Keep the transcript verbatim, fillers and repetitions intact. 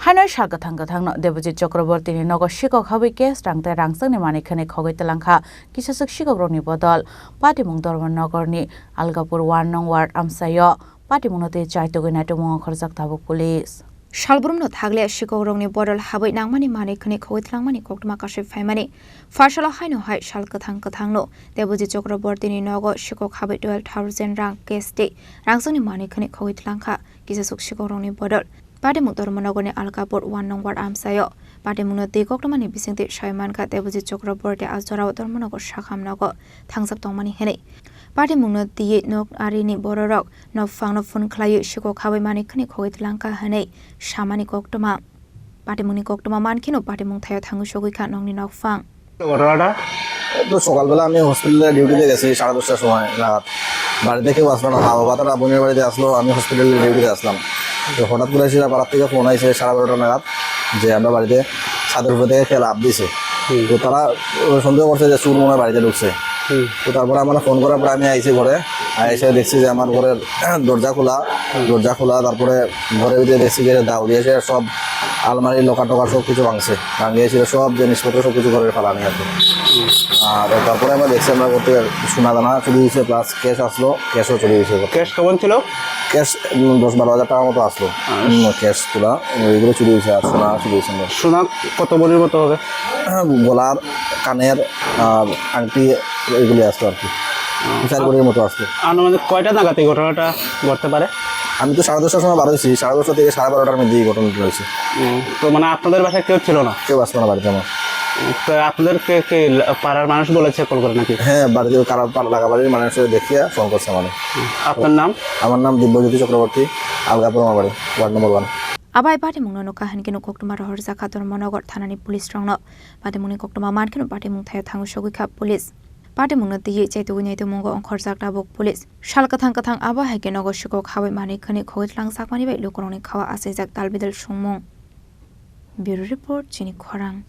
Haino sal kwthang kwthangno Debojit Chakrabortini nogo sikok habwi cash rang tei rangchakni manwi khwnwi khogwi twlangkha kisaswk sikokrokni bodol. Patimung Dharmanagarni Algapur one nong ward amchaio patimungno tei chaitugwi naitukmung ongkhorjak tabuk police. Salbrumno thakle sikokrokni bodol habwi nangmani manwi khwnwi khogwi twlangmani koktwma kasui phaimani. Pharsalo haino hai sal kwthang kwthangno Debojit Chakrabortini nogo sikok habwi twelve thousand rang cash tei rangchakni manwi khwnwi khogwi twlangkha kisaswk sikokrokni bodol. Patimung Dharmanagarni Alkapur one nong ward amchaio patimungno twi koktwmani bisingtwi sai mankha Debojit Chakraborty a jorao Dharmanagar sakham nogo thangjak tongmani hwnwi. Patimungno twiwi nok arini bororok nokphangno phone khlaiwi sikok habwi manwi khwnwi khogwi twlangkha hwnwi samani koktwma. Patimungni koktwma mankheno patimung thaio thangwi sogwi kha nokni nokphang. ঘটনাটা? তো সকালবেলা আমি হসপিটালে ডিউটিতে গেছি সাড়ে দশটার সময় নাগাদ। বাড়িতে কেউ আসলো না, মা বাবা তারা বোনের বাড়িতে আসলো, আমি হসপিটালে ডিউটিতে আসলাম। তো হঠাৎ করে সেটা পাড়ার থেকে ফোন আইছে সাড়ে বারোটা নাগাদ যে আমরা বাড়িতে ছাদের উপর থেকে কে লাফ দিছে। হুম। তো তারা, ও, সন্দেহ করছে যে চুর মনে হয় বাড়িতে ঢুকছে। হুম। তো তারপরে আমরা ফোন করার পরে আমি আইছি ঘরে, আর এসে দেখছি যে আমার ঘরের দরজা খোলা, হুম। দরজা খোলা, তারপরে ঘরের ভিতরে দেখছি যে দাও দিয়েছে, সব আলমারি, লকার টকার সব কিছু ভাঙছে, ভাঙিয়ে ছিল সব জিনিসপত্র সব কিছু ঘরের ফালানি আছে। আর তারপরে আমরা দেখছি আমরা করতে সোনা দানা চুরি হয়েছে, প্লাস ক্যাশ আসলো, ক্যাশও চুরি হয়েছে। ক্যাশ কেমন ছিল? ক্যাশ, উম, দশ বারো হাজার টাকার মতো আসলো। আচ্ছা। উম, ক্যাশ তোলা, ওইগুলো চুরি হয়েছে, আর সোনা চুরি হয়েছে না। সোনা কত ভরির মতো হবে? গলার, কানের, আর আংটি, এগুলি আসলো আর কি। আচ্ছা। চার ভরির মতো আসলো। আনুমানিক কয়টা নাগাদ এই ঘটনাটা ঘটতে পারে? আমি তো সাড়ে দশটার সময় বার হয়েছি, সাড়ে দশটা থেকে সাড়ে বারোটার মধ্যে এই ঘটনাটা হয়েছে। উম, তো মানে আপনাদের বাসায় কেউ ছিল না? কেউ আসলো না বাড়িতে আমার। উম, তো আপনাদের কে, কে লা-, পাড়ার মানুষ বলেছে কল করে নাকি? হ্যাঁ, বাড়িতে কারা পাড়া লাগা বাড়ির মানুষ দেখিয়া ফোন করছে আমাদের। উম, আপনার নাম? আমার নাম দিব্যজ্যোতি চক্রবর্তী, আলগাপুর আমার বাড়ি, ward number one. Abai patimungno nokha hinkhe koktwma rohorjakha Dharmanagar thanani police rokno. Patimungni koktwma mankheno patimung thaio thangwi sogwi kha police. Patimungno twiwi chaitugwi naitugmungo ongkhorjak tabuk police. Sal kwthang kwthang abo hai khe nogo sikok habwi manwi khwnwi khogwi twlangjakmani bai lukurokni khao achaijak dalbidal songmung. Bureau Report, Chini Khorang.